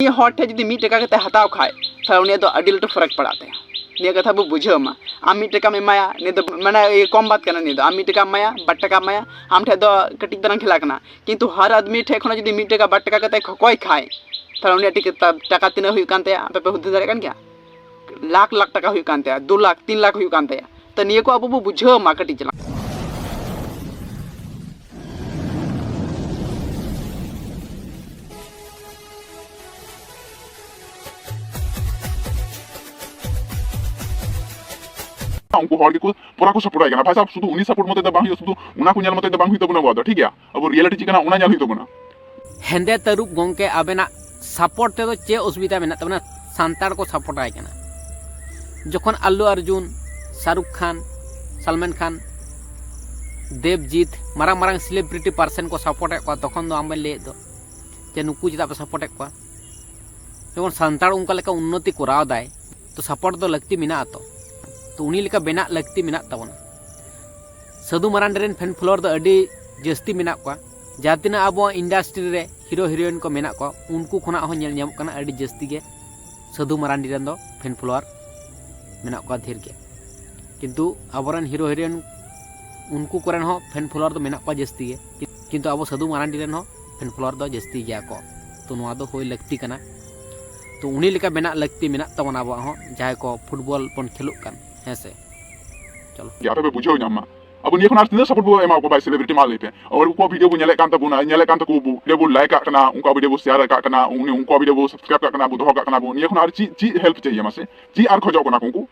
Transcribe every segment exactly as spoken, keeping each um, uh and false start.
ᱢᱤᱫ ᱦᱚᱲ ᱴᱷᱮᱱ ᱡᱩᱫᱤ ᱢᱤᱫ ᱴᱟᱠᱟ ᱠᱟᱛᱮ ᱦᱟᱛᱟᱣ ᱠᱷᱟᱡ, ᱛᱟᱦᱚᱞᱮ ᱩᱱᱤᱭᱟᱜ ᱫᱚ ᱟᱹᱰᱤ ᱞᱟᱹᱴᱩ ᱯᱷᱟᱨᱟᱠ ᱯᱟᱲᱟᱜ ᱛᱟᱭᱟ᱾ ᱱᱤᱭᱟᱹ ᱠᱟᱛᱷᱟ ᱵᱚ ᱵᱩᱡᱷᱟᱹᱣ ᱢᱟ᱾ ᱟᱢ ᱢᱤᱫ ᱴᱟᱠᱟᱢ ᱮᱢᱟᱭᱟ, ᱱᱤᱭᱟᱹ ᱫᱚ ᱢᱟᱱᱮ ᱤᱭᱟᱹ ᱠᱚᱢ ᱵᱟᱛ ᱠᱟᱱᱟ, ᱱᱤᱭᱟᱹ ᱫᱚ ᱟᱢ ᱢᱤᱫ ᱴᱟᱠᱟᱢ ᱮᱢᱟᱭᱟ, ᱵᱟᱨ ᱴᱟᱠᱟᱢ ᱮᱢᱟᱭᱟ, ᱟᱢ ᱴᱷᱮᱱ ᱫᱚ ᱠᱟᱹᱴᱤᱡ ᱛᱟᱞᱟᱝ ᱠᱷᱮᱞᱟ ᱠᱟᱱᱟ᱾ ᱠᱤᱱᱛᱩ ᱦᱟᱨ ᱟᱫᱢᱤ ᱴᱷᱮᱱ ᱠᱷᱚᱱᱟᱜ ᱡᱩᱫᱤ ᱢᱤᱫ ᱴᱟᱠᱟ ᱵᱟᱨ ᱴᱟᱠᱟ ᱠᱟᱛᱮ ᱠᱷᱚᱠᱚᱭ ᱠᱷᱟᱡ, ᱛᱟᱦᱚᱞᱮ ᱩᱱᱤᱭᱟᱜ ᱴᱤᱠ-, ᱴᱟ-, ᱴᱟᱠᱟ ᱛᱤᱱᱟᱹᱜ ᱦᱩᱭᱩᱜ ᱠᱟᱱ ᱛᱟᱭᱟ, ᱟᱯᱮ ᱯᱮ ᱦᱩᱫᱤᱥ ᱫᱟᱲᱮᱭᱟᱜ ᱠᱟᱱ ᱜᱮᱭᱟ? ᱞᱟᱠᱷ ᱞᱟᱠᱷ ᱴᱟᱠᱟ ᱦᱩᱭᱩᱜ ᱠᱟᱱ ᱛᱟᱭᱟ, ᱫᱩ ᱞᱟᱠᱷ, ᱛᱤᱱ ᱞᱟᱠᱷ ᱦᱩᱭᱩᱜ ᱠᱟᱱ ᱛᱟᱭᱟ᱾ ᱛᱚ ᱱᱤᱭᱟᱹ ᱠᱚ ᱟᱵᱚ ᱵᱚ ᱵᱩᱡᱷᱟᱹᱣ ᱢᱟ ᱠᱟᱹᱴᱤᱡ ᱪᱟᱞᱟᱝ᱾ ᱩᱱᱠᱩ ᱦᱚᱲ ᱜᱮᱠᱚ ᱯᱩᱨᱟ ᱠᱚ ᱥᱟᱯᱳᱨᱴ ᱟᱭ ᱠᱟᱱᱟ᱾ ᱵᱷᱟᱭ ᱥᱟᱵ, ᱥᱩᱫᱷᱩ ᱩᱱᱤ ᱥᱟᱯᱳᱨᱴ ᱢᱚᱛᱚ ᱫᱚ ᱵᱟᱝ ᱦᱩᱭᱩᱜᱼᱟ, ᱥᱩᱫᱷᱩ ᱚᱱᱟ ᱠᱚ ᱧᱮᱞ ᱢᱚᱛᱚ ᱫᱚ ᱵᱟᱝ ᱦᱩᱭᱩᱜ ᱛᱟᱵᱚᱱᱟ᱾ ᱟᱵᱚᱣᱟᱜ ᱫᱚ ᱴᱷᱤᱠ ᱜᱮᱭᱟ, ᱟᱵᱚ ᱨᱤᱭᱮᱞᱤᱴᱤ ᱪᱮᱫ ᱠᱟᱱᱟ ᱚᱱᱟ ᱧᱮᱞ ᱦᱩᱭᱩᱜ ᱛᱟᱵᱚᱱᱟ᱾ ᱦᱮᱸᱫᱮ ᱛᱟᱹᱨᱩᱵ ᱜᱚᱝᱠᱮ, ᱟᱵᱮᱱᱟᱜ ᱥᱟᱯᱳᱨᱴ ᱛᱮᱫᱚ ᱪᱮᱫ ᱚᱥᱩᱵᱤᱫᱷᱟ ᱢᱮᱱᱟᱜ ᱛᱟᱵᱮᱱᱟ? ᱥᱟᱱᱛᱟᱲ ᱠᱚ ᱥᱟᱯᱳᱨᱴ ᱟᱭ ᱠᱟᱱᱟ᱾ ᱡᱚᱠᱷᱚᱱ ᱟᱞᱞᱩ ᱟᱨᱡᱩᱱ, ᱥᱟᱨᱩᱠ ᱠᱷᱟᱱ, ᱥᱟᱞᱢᱟᱱ ᱠᱷᱟᱱ, ᱫᱮᱵᱽᱡᱤᱛ, ᱢᱟᱨᱟᱝ ᱢᱟᱨᱟᱝ ᱥᱮᱞᱤᱵᱨᱤᱴᱤ ᱯᱟᱨᱥᱚᱱ ᱠᱚ ᱥᱟᱯᱳᱨᱴ ᱮᱫ ᱠᱚᱣᱟ, ᱛᱚᱠᱷᱚᱱ ᱫᱚ ᱟᱢ ᱵᱮᱱ ᱞᱟᱹᱭᱮᱫ ᱫᱚ ᱡᱮ ᱱᱩᱠᱩ ᱪᱮᱫᱟᱜ ᱯᱮ ᱥᱟᱯᱳᱨᱴ ᱮᱫ ᱠᱚᱣᱟ? ᱡᱮᱢᱚᱱ ᱥᱟᱱᱛᱟᱲ ᱚᱱᱠᱟ ᱞᱮᱠᱟ ᱩᱱᱱᱚᱛᱤ ᱠᱚᱨᱟᱣ ᱫᱟᱭ, ᱛᱚ ᱥᱟᱯᱳᱨᱴ ᱫᱚ ᱞᱟᱹᱠᱛᱤ ᱢᱮᱱᱟᱜᱼᱟ ᱛᱚ᱾ ᱛᱚ ᱩᱱᱤ ᱞᱮᱠᱟ ᱵᱮᱱᱟᱜ ᱞᱟᱹᱠᱛᱤ ᱢᱮᱱᱟᱜ ᱛᱟᱵᱚᱱᱟ᱾ ᱥᱟᱹᱫᱷᱩ ᱢᱟᱨᱟᱱᱰᱤ ᱨᱮᱱ ᱯᱷᱮᱱ ᱯᱷᱚᱞᱳᱣᱟᱨ ᱫᱚ ᱟᱹᱰᱤ ᱡᱟᱹᱥᱛᱤ ᱢᱮᱱᱟᱜ ᱠᱚᱣᱟ᱾ ᱡᱟᱦᱟᱸ ᱛᱤᱱᱟᱹᱜ ᱟᱵᱚᱣᱟᱜ ᱤᱱᱰᱟᱥᱴᱨᱤ ᱨᱮ ᱦᱤᱨᱳ ᱦᱤᱨᱳᱭᱤᱱ ᱠᱚ ᱢᱮᱱᱟᱜ ᱠᱚᱣᱟ, ᱩᱱᱠᱩ ᱠᱷᱚᱱᱟᱜ ᱦᱚᱸ ᱧᱮᱞ ᱧᱟᱢᱚᱜ ᱠᱟᱱᱟ ᱟᱹᱰᱤ ᱡᱟᱹᱥᱛᱤ ᱜᱮ ᱥᱟᱹᱫᱷᱩ ᱢᱟᱨᱟᱱᱰᱤ ᱨᱮᱱ ᱫᱚ ᱯᱷᱮᱱ ᱯᱷᱚᱞᱳᱣᱟᱨ ᱢᱮᱱᱟᱜ ᱠᱚᱣᱟ ᱰᱷᱮᱨ ᱜᱮ᱾ ᱠᱤᱱᱛᱩ ᱟᱵᱚᱨᱮᱱ ᱦᱤᱨᱳ ᱦᱤᱨᱳᱭᱤᱱ, ᱩᱱᱠᱩ ᱠᱚᱨᱮᱱ ᱦᱚᱸ ᱯᱷᱮᱱ ᱯᱷᱚᱞᱳᱣᱟᱨ ᱫᱚ ᱢᱮᱱᱟᱜ ᱠᱚᱣᱟ ᱡᱟᱹᱥᱛᱤ ᱜᱮ, ᱠᱤᱱᱛᱩ ᱟᱵᱚ ᱥᱟᱹᱫᱷᱩ ᱢᱟᱨᱟᱱᱰᱤ ᱨᱮᱱ ᱦᱚᱸ ᱯᱷᱮᱱ ᱯᱷᱚᱞᱳᱣᱟᱨ ᱫᱚ ᱡᱟᱹᱥᱛᱤ ᱜᱮᱭᱟ ᱠᱚ᱾ ᱛᱚ ᱱᱚᱣᱟ ᱫᱚ ᱦᱩᱭ ᱞᱟᱹᱠᱛᱤ ᱠᱟᱱᱟ᱾ ᱛᱚ ᱩᱱᱤ ᱞᱮᱠᱟ ᱵᱮᱱᱟᱜ ᱞᱟᱹᱠᱛᱤ ᱢᱮᱱᱟᱜ ᱛᱟᱵᱚᱱᱟ ᱟᱵᱚᱣᱟᱜ ᱦᱚᱸ, ᱡᱟᱦᱟᱸᱭ ᱠᱚ ᱯᱷᱩᱴᱵᱚᱞ ᱵᱚᱱ ᱠᱷᱮᱞᱳᱜ ᱠᱟᱱ, ᱦᱮᱸ ᱥᱮ? ᱪᱚᱞᱚ᱾ ᱡᱟᱛᱮ ᱯᱮ ᱵᱩᱡᱷᱟᱹᱣ ᱧᱟᱢ ᱢᱟ᱾ ᱟᱵᱚ ᱱᱤᱭᱟᱹ ᱠᱷᱚᱱ ᱟᱨ ᱛᱤᱱᱟᱹᱜ ᱥᱟᱯᱳᱨᱴ ᱵᱚ ᱮᱢᱟ ᱠᱚᱣᱟ ᱵᱷᱟᱭ ᱥᱮᱞᱤᱵᱨᱤᱴᱤ, ᱢᱟ ᱞᱟᱹᱭ ᱯᱮ? ᱟᱵᱚ ᱩᱱᱠᱩᱣᱟᱜ ᱵᱷᱤᱰᱤᱭᱳ ᱵᱚ ᱧᱮᱞᱮᱫ ᱠᱟᱱ ᱛᱟᱵᱚᱱᱟ, ᱧᱮᱞᱮᱫ ᱠᱟᱱ ᱛᱟᱠᱚ, ᱵᱚ ᱵᱷᱤᱰᱤᱭᱳ ᱵᱚ ᱞᱟᱭᱤᱠ ᱠᱟᱜ ᱠᱟᱱᱟ, ᱩᱱᱠᱩᱣᱟᱜ ᱵᱷᱤᱰᱤᱭᱳ ᱵᱚ ᱥᱮᱭᱟᱨ ᱠᱟᱜ ᱠᱟᱱᱟ, ᱩᱱᱤ ᱩᱱᱠᱩᱣᱟᱜ ᱵᱷᱤᱰᱤᱭᱳ ᱵᱚ ᱥᱟᱵᱥᱠᱨᱟᱭᱤᱵ ᱠᱟᱜ ᱠᱟᱱᱟ, ᱵᱚ ᱫᱚᱦᱚ ᱠᱟᱜ ᱠᱟᱱᱟ ᱵᱚ, ᱱᱤᱭᱟᱹ ᱠᱷᱚᱱ ᱟᱨ ᱪᱮᱫ, ᱪᱮᱫ ᱦᱮᱞᱯ ᱪᱟᱦᱤᱭᱮ ᱢᱟᱥᱮ? ᱪᱮᱫ ᱟᱨ ᱠᱷᱚᱡᱚᱜ ᱠᱟᱱᱟ ᱠᱚ ᱩᱱᱠᱩ?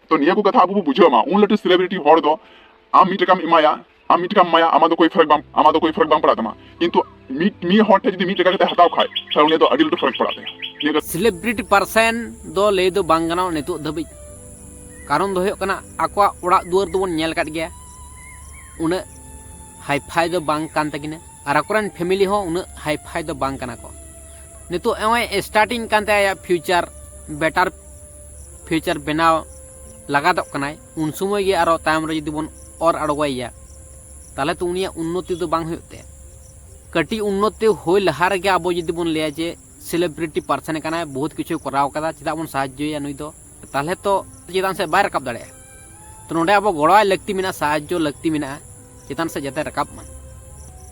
ᱛᱚ ᱱᱤᱭᱟᱹ ᱠᱚ ᱠᱟᱛᱷᱟ ᱟᱵᱚ ᱵᱚ ᱵᱩᱡᱷᱟᱹᱣ ᱢᱟ᱾ ᱩᱱ ᱞᱟᱹᱴᱩ ᱥᱮᱞᱤᱵᱨᱤᱴᱤ ᱦᱚᱲ ᱫᱚ ᱟᱢ ᱢᱤᱫ ᱴᱟᱠᱟᱢ ᱮᱢᱟᱭᱟ, ᱟᱢ ᱢᱤᱫ ᱴᱟᱠᱟᱢ ᱮᱢᱟᱭᱟ, ᱟᱢᱟᱜ ᱫᱚ ᱠᱳᱭ ᱯᱷᱟᱨᱟᱠ ᱵᱟᱝ, ᱟᱢᱟᱜ ᱫᱚ ᱠᱳᱭ ᱯᱷᱟᱨᱟᱠ ᱵᱟᱝ ᱯᱟᱲᱟᱜ ᱛᱟᱢᱟ᱾ ᱠᱤᱱᱛᱩ ᱢᱤᱫ, ᱢᱤᱫ ᱦᱚᱲ ᱴᱷᱮᱱ ᱡᱩᱫᱤ ᱢᱤᱫ ᱴᱟᱠᱟ ᱠᱟᱛᱮ ᱦᱟᱛᱟᱣ ᱠᱷᱟᱡ, ᱛᱟᱦᱞᱮ ᱩᱱᱤᱭᱟᱜ ᱫᱚ ᱟᱹᱰᱤ ᱞᱟᱹᱴᱩ ᱯᱷᱟᱨᱟᱠ ᱯᱟᱲᱟᱜ ᱛᱟᱭᱟ᱾ ᱱᱤᱭᱟᱹ ᱠᱟᱛᱷᱟ ᱥᱮᱞᱤᱵᱨᱤᱴᱤ ᱯᱟᱨᱥᱮᱱ ᱫᱚ ᱞᱟᱹᱭ ᱫᱚ ᱵᱟᱝ ᱜᱟᱱᱚᱜᱼᱟ ᱱᱤᱛᱚᱜ ᱫᱷᱟᱹᱵᱤᱡ᱾ ᱠᱟᱨᱚᱱ ᱫᱚ ᱦᱩᱭᱩᱜ ᱠᱟᱱᱟ, ᱟᱠᱚᱣᱟᱜ ᱚᱲᱟᱜ ᱫᱩᱣᱟᱹᱨ ᱫᱚᱵᱚᱱ ᱧᱮᱞ ᱟᱠᱟᱫ ᱜᱮᱭᱟ, ᱩᱱᱟᱹᱜ ᱦᱟᱭᱯᱷᱟᱭ ᱫᱚ ᱵᱟᱝ ᱠᱟᱱ ᱛᱟᱹᱠᱤᱱᱟ, ᱟᱨ ᱟᱠᱚᱨᱮᱱ ᱯᱷᱮᱢᱤᱞᱤ ᱦᱚᱸ ᱩᱱᱟᱹᱜ ᱦᱟᱭᱯᱷᱟᱭ ᱫᱚ ᱵᱟᱝ ᱠᱟᱱᱟ ᱠᱚ᱾ ᱱᱤᱛᱚᱜ ᱱᱚᱜᱼᱚᱭ ᱥᱴᱟᱨᱴᱤᱝ ᱠᱟᱱ ᱛᱟᱭᱟ ᱟᱭᱟᱜ ᱯᱷᱤᱭᱩᱪᱟᱨ, ᱵᱮᱴᱟᱨ ᱯᱷᱤᱭᱩᱪᱟᱨ ᱵᱮᱱᱟᱣ ᱞᱟᱜᱟᱫᱚᱜ ᱠᱟᱱᱟᱭ, ᱩᱱ ᱥᱚᱢᱚᱭ ᱜᱮ ᱟᱨᱚ ᱛᱟᱭᱚᱢ ᱨᱮ ᱡᱩᱫᱤ ᱵᱚᱱ ᱚᱨ ᱟᱬᱜᱚᱭᱮᱭᱟ, ᱛᱟᱦᱚᱞᱮ ᱛᱚ ᱩᱱᱤᱭᱟᱜ ᱩᱱᱱᱚᱛᱤ ᱫᱚ ᱵᱟᱝ ᱦᱩᱭᱩᱜ ᱛᱟᱭᱟ᱾ ᱠᱟᱹᱴᱤᱡ ᱩᱱᱱᱚᱛᱤ ᱦᱩᱭ ᱞᱟᱦᱟ ᱨᱮᱜᱮ ᱟᱵᱚ ᱡᱩᱫᱤ ᱵᱚᱱ ᱞᱟᱹᱭᱟ ᱡᱮ ᱥᱮᱞᱤᱵᱨᱤᱴᱤ ᱯᱟᱨᱥᱚᱱ ᱠᱟᱱᱟᱭ, ᱵᱚᱦᱩᱛ ᱠᱤᱪᱷᱩ ᱠᱚᱨᱟᱣ ᱠᱟᱫᱟ, ᱪᱮᱫᱟᱜ ᱵᱚᱱ ᱥᱟᱦᱟᱡᱽᱡᱚᱭᱟ ᱱᱩᱭ ᱫᱚ? ᱛᱟᱦᱚᱞᱮ ᱛᱚ ᱪᱮᱛᱟᱱ ᱥᱮᱫ ᱵᱟᱭ ᱨᱟᱠᱟᱵ ᱫᱟᱲᱮᱭᱟᱜᱼᱟ᱾ ᱛᱚ ᱱᱚᱰᱮ ᱟᱵᱚ ᱜᱚᱲᱚᱣᱟᱭ ᱞᱟᱹᱠᱛᱤ ᱢᱮᱱᱟᱜᱼᱟ, ᱥᱟᱦᱟᱡᱽᱡᱚ ᱞᱟᱹᱠᱛᱤ ᱢᱮᱱᱟᱜᱼᱟ, ᱪᱮᱛᱟᱱ ᱥᱮᱫ ᱡᱟᱛᱮ ᱨᱟᱠᱟᱵ ᱢᱟ᱾